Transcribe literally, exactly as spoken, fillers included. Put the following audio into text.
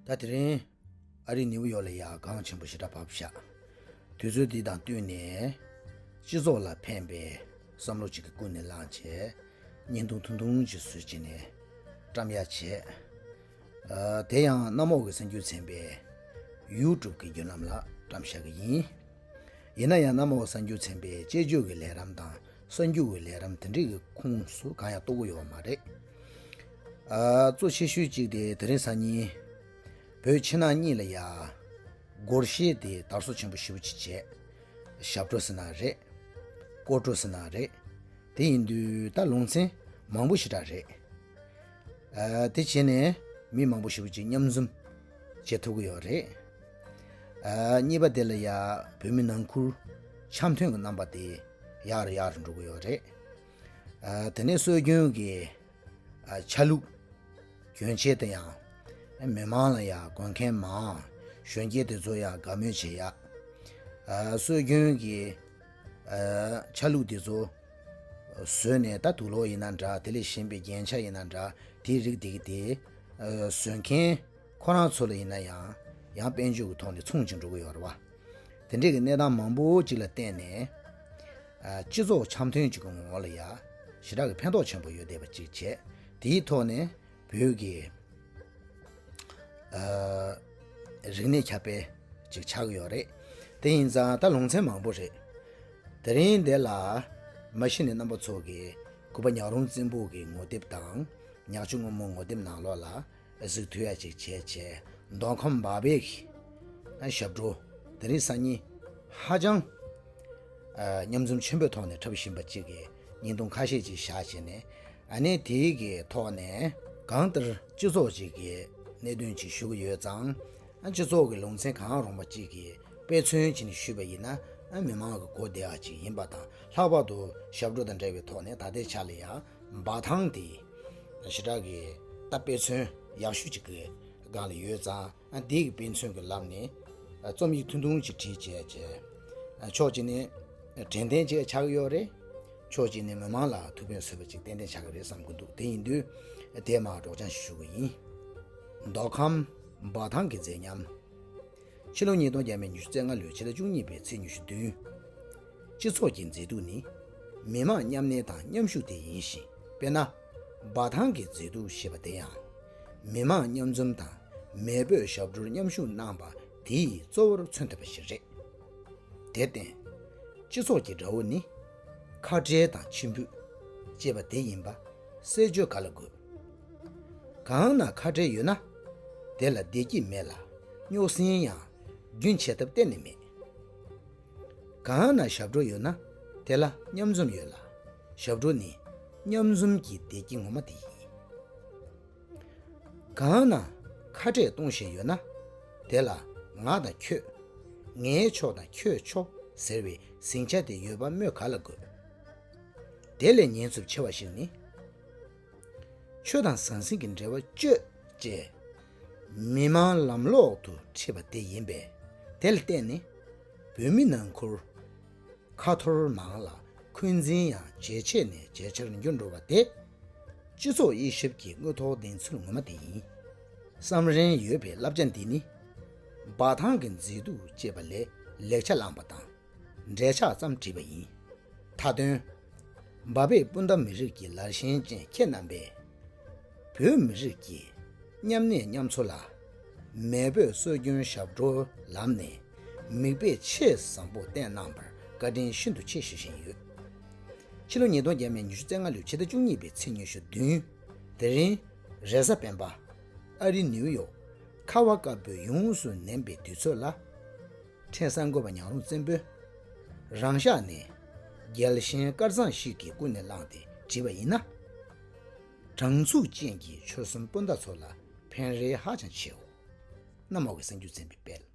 ད་དེ་རིང་ཨ་རི་ནིའུ་ཡོག་ལ་ཡ་གངས་ཆེན་པོ་ཞེ་དྲག་བབས་ཤག་དུས་ཚོད་འདི་དང་བསྟུན་ནས་སྤྱི་ཚོགས་ལ་ཕན་པའི་བསམ་བློ་ཅིག་གི་ཀུན་ནས་བསླངས་བྱས་བརྙན་ཐུང་ཐུང་ཐུང་ཅིག་བཟོས་བྱས་ནས་བཀྲམ་ཡ་བྱས། ཨ། དེ་ཡང་གནམ་འོག་གི་གསར་འགྱུར་ཚན་པའི་ཡུ་ཊུབ་ཀྱི་བརྒྱུད་ལམ་ལ་བཀྲམ་བཞག་གི་ཡིན། ཡིན་ན་ཡང་གནམ་འོག་གསར་འགྱུར་ཚན་པའི་དཔྱད་བརྗོད་ཀྱི་ལས་རིམ་དང་གསར་འགྱུར་གྱི་ལས་རིམ་དེ་འདྲའི་གི་ཁོངས་སུ་གང་ཡང་གཏོགས་ཀྱི་ཡོད་མ་རེད། ཨ། གཙོ་ཆེ་ཤོས་གཅིག་དེ་དེ་རིང་སང་ཉིན་བོད་ཕྱི་ནང་གཉིས་ལ་ཡ་སྒོར་གཞས་དེ་དར་སྲོལ་ཆེན་པོ་ཞེ་པོ་ཅིག་བྱས། ཞབས་བྲོ་ཟེར་ན་རེད། སྐོར་བྲོ་ཟེར་ན་རེད། དེ་ཡིན་དུས་ད་ལུང་ཚན་མང་པོ་ཞེ་དྲག་རེད། ཨ། དེ་བྱས་ནས་མི་མང་པོ་ཞེ་པོ་ཅིག་མཉམ་འཛོམས་བྱེད་ཐུབ་ཀྱི་ཡོད་རེད། ཨ། གཉིས་པ་དེ་ལ་ཡ་བོད་མི་ནང་ཁུལ་འཆམ་མཐུན་གྱི་རྣམ་པ་དེ་ཡག་རུ་ཡག་རུ་འགྲོ་གི་ཡོད་རེད། ཨ། དེ་ནས་སྲོལ་རྒྱུན་གྱི་ཨ། ཆ་ལུགས་གྱོན་ཆས་དེ་ཡང་མི་མང་ལ་ཡང་དགོས་མཁན་མང་། གཞོན་སྐྱེས་དེ་ཚོ་ཡང་དགའ་མོས་བྱེད་ཡ། ཨ། སྲོལ་རྒྱུན་གྱི་ཨ། ཆ་ལུགས་དེ་ཚོ་བཟོས་ནས་ད་དུག་ལོག་ཡིན་ན་འདྲ། དེ་ལས་གཞན་པའི་རྒྱན་ཆ་ཡིན་ན་འདྲ། དེའི་རིགས་དེ་གི་དེ་ཨ། བཟོ་མཁན་ཁོ་རང་ཚོ་ལ་ཡིན་ན་ཡང་ཡང་དཔལ་འབྱོར་གྱི་ཐོག་ནས་མཚུངས་ཅིག་འགྲོ་གི་ཡོད་རེད་བ། དེ་འདྲས་ཀྱི་གནས་སྟངས་མང་པོ་ཅིག་ལ་བརྟེན་ནས་ཨ། སྤྱི་ཚོགས་འཆམ་མཐུན་ཅིག་གི་ངོ་བོ་ལ་ཡ་ཞེ་དྲག་གི་ཕན་ཐོགས་ཆེན་པོ་ཡོད་བསྡད་པ་ཅིག་བྱས། དེའི་ཐོག་ནས་བོད་ཀྱི་ཨ། རིག་གནས་ཁྱབ་སྤེལ་ཅིག་ཆགས་ཀྱི་ཡོད་རེད། དེ་ཡིན་ཙང་ད་ལུང་ཚན་མང་པོ་རེད། དེ་རིང་འདི་ལ་མ་གཞི་ནས་རྣམ་པ་ཚོ་གིས་གུས་པ་ཉག་རོང་བཙན་པོ་གི་ངོ་དེབ་དང་ཉག་ཆུ་སྔོན་མོ་ངོ་དེབ་ནང་ལོགས་ལ་གཟིགས་ཐུབ་ཡ་ཅིག་བྱས་བྱས། མདོ་ཁམས་སྦག་སྦག་གི་ཞབས་བྲོ་དེ་རིང་སང་ཉིན་ཧ་ཅང་ཨ། མཉམ་འཛོམས་ཆེན་པོའི་ཐོག་ནས་འཁྲབ་བཞིན་པ་གཅིག་གི་བརྙན་ཐུང་ཁ་ཤས་ཅིག་བཞག་བྱས་ནས། ཨ་ནི་དེའི་གི་ཐོག་ནས་གང་ལྟར་སྤྱི་ཚོགས་ཅིག་གི་གནད་དོན་ཅིག་ཞུ་གི་ཡོད་ཙང་། ཨ། སྤྱི་ཚོགས་ཀྱི་ལུང་ཚན་གང་རུང་བ་ཅིག་གི་དཔེ་མཚོན་བྱས་ནས་ཞུས་པ་ཡིན་ན། ཨ། མི་མང་གི་གོ་བདེ་བ་ཅིག་ཡིན་པ་དང་། ལྷག་པར་དུ་ཞབས་བྲོ་དང་འབྲེལ་བའི་ཐོག་ནས་ད་ལྟའི་ཆ་ལ་ཡང་འབའ་ཐང་དེ་ཞེ་དྲག་གི་ད་དཔེ་མཚོན་ཡག་ཤོས་ཅིག་གི་སྒང་ལ་ཡོད་ཙང་། ཨ། འདི་གི་དཔེ་མཚོན་གྱི་ལམ་ནས་ཨ། རྩོམ་ཡིག་ཐུང་ཐུང་ཅིག་བྲིས་བྱས་བྱས། ཨ། ཕྱོགས་གཅིག་ནས་དྲན་རྟེན་ཅིག་ཆགས་ཀྱི་ཡོད་རེད། ཕྱོགས་གཅིག་ནས་མི་མང་ལ་ཐུགས་ཕན་གསོས་པ་ཅིག་ཏན་ཏན་ཆགས་ཀྱི་རེད་བསམ་གྱི་འདུག་དེ་ཡིན་དུས་དེ་མར་སྒྲོག་སྦྱང་ཞིག་ཞུ་གི་ཡིན། མདོ་ཁམས་འབའ་ཐང་གི་མཛེས་ཉམས། ཕྱི་ལོ་ཉིས་སྟོང་བརྒྱ་མེད་ཉི་ཤུ་རྩ་ལྔ་ལོའི་ཕྱི་ཟླ་བཅུ་གཉིས་པའི་ཚེས་ཉི་ཤུ་བདུན། སྤྱི་ཚོགས་ཀྱི་མཛེས་སྡུག་ནི་མི་དམངས་མཉམ་གནས་དང་མཉམ་ཞུགས་དེ་ཡིན་ཞིང་། དཔེར་ན། འབའ་ཐང་གི་མཛེས་སྡུག་ཞེས་པ་དེ་ཡང་། མི་དམངས་མཉམ་འཛོམས་དང་མེས་པོས་ཞབས་བྲོར་མཉམ་ཞུགས་གནང་པ་དེ་ཡིས་གཙོ་བོར་མཚོན་ཐུབ་པ་ཞིག་རེད། དེར་བརྟེན། སྤྱི་ཚོགས་ཀྱི་དགྲ་བོ་ནི་ཁ་བྲལ་དང་ཕྱིར་འབུད་ཅེས་པ་དེ་ཡིན་པ་གསལ་བརྗོད་ག་ལ་དགོས། གང་ན་ཁ་བྲལ་ཡོད་ན་དེ་ལ་བདེ་སྐྱིད་མེད་ལ། རྙོག་ཟིང་ཡང་རྒྱུན་ཆད་ཐབས་གཏན་ནས་མེད། གང་ན་ཞབས་བྲོ་ཡོད་ན་དེ་ལ་མཉམ་འཛོམས་ཡོད་ལ། ཞབས་བྲོ་ནི་མཉམ་འཛོམས་ཀྱི་བདེ་སྐྱིད་ངོ་མ་དེ་ཡིན། གང་ན་ཁ་བྲལ་གཏོང་བཞིན་ཡོད་ན་དེ་ལ་ང་དང་ཁྱོད། ངའི་ཕྱོགས་དང་ཁྱོད་ཕྱོགས་ཟེར་བའི་ཟིང་ཆ་དེ་ཡོད་པ་སྨོས་ག་ལ་དགོས། དེ་ལས་ཉེན་ཚབས་ཆེ་བ་ཞིག་ནི། ཆོས་དང་ཟང་ཟིང་གི་འབྲེལ་བ་གཅོད་ཅེས་མི་མང་ལམ་ལོག་ཏུ་ཁྲིད་པ་དེ་ཡིན་པས། དེ་ལ་བརྟེན་ནས་བོད་མི་ནང་ཁུལ་ཁ་འཐོར་མང་ལ་འཁོན་འཛིན་ཡང་ཇེ་ཆེ་ནས་ཇེ་ཆེར་འགྱུར་འགྲོ་བ་དེ་སྤྱི་ཚོགས་དབྱེ་ཞིབ་ཀྱི་དངོས་ཐོག་བདེན་འཚོལ་ངོ་མ་དེ་ཡིན། བསམ་རན་ཡོད་པའི་བསླབ་བྱ་འདི་ནི་འབའ་ཐང་གི་མཛེས་སྡུག་ཅེས་པ་ལས་ལེགས་ཆ་བླངས་པ་དང་འབྲེལ་ཆགས་ཙམ་བྲིས་པ་ཡིན། མཐའ་དོན། འབའ་སྦག་སྤུན་ཟླ་མི་རིགས་ཀྱི་ལར་ཞེན་ཅན་ཁྱེད་རྣམ་པས། བོད་མི་རིགས་ཀྱི་མཉམ་གནས་མཉམ་འཚོ་ལ་མེས་པོས་སྲོལ་རྒྱུན་ཞབས་བྲོའི་ལམ་ནས་མིག་དཔེ་ཆེས་བཟང་པོ་བསྟན་གནང་བར་བཀའ་དྲིན་ཤིན་ཏུ་ཆེ་ཞུ་བཞིན་ཡོད། ཕྱི་ལོ་ཉིས་སྟོང་བརྒྱ་མེད་ཉི་ཤུ་རྩ་ལྔ་ལོའི་ཕྱི་ཟླ་བཅུ་གཉིས་པའི་ཚེས་ཉི་ཤུ་བདུན། དེ་རིང་རེས་གཟའ་སྤེན་པ། ཨ་རི་ནིའུ་ཡོག་ཁ་བ་དཀར་པོས་ཡོངས་སུ་ནེམ་པའི་དུས་ཚོད་ལ། ཕྲན་གསར་འགོད་པ་ཉག་རོང་བཙན་པོས་རང་ཤག་ནས་རྒྱལ་ཞེན་དཀར་གཙང་ཞིག་གི་ཀུན་ནས་བསླངས་ཏེ་བྲིས་པ་ཡིན་ན། དྲང་ཚུགས་ཅན་གྱི་ཆོལ་གསུམ་སྤུན་ཟླ་ཚོ་ལ་ཕན་རེ་ཧ་ཅང་ཆེའོ། གནམ་འོག་གི་གསར་འགྱུར་ཚན་པའི་དཔལ།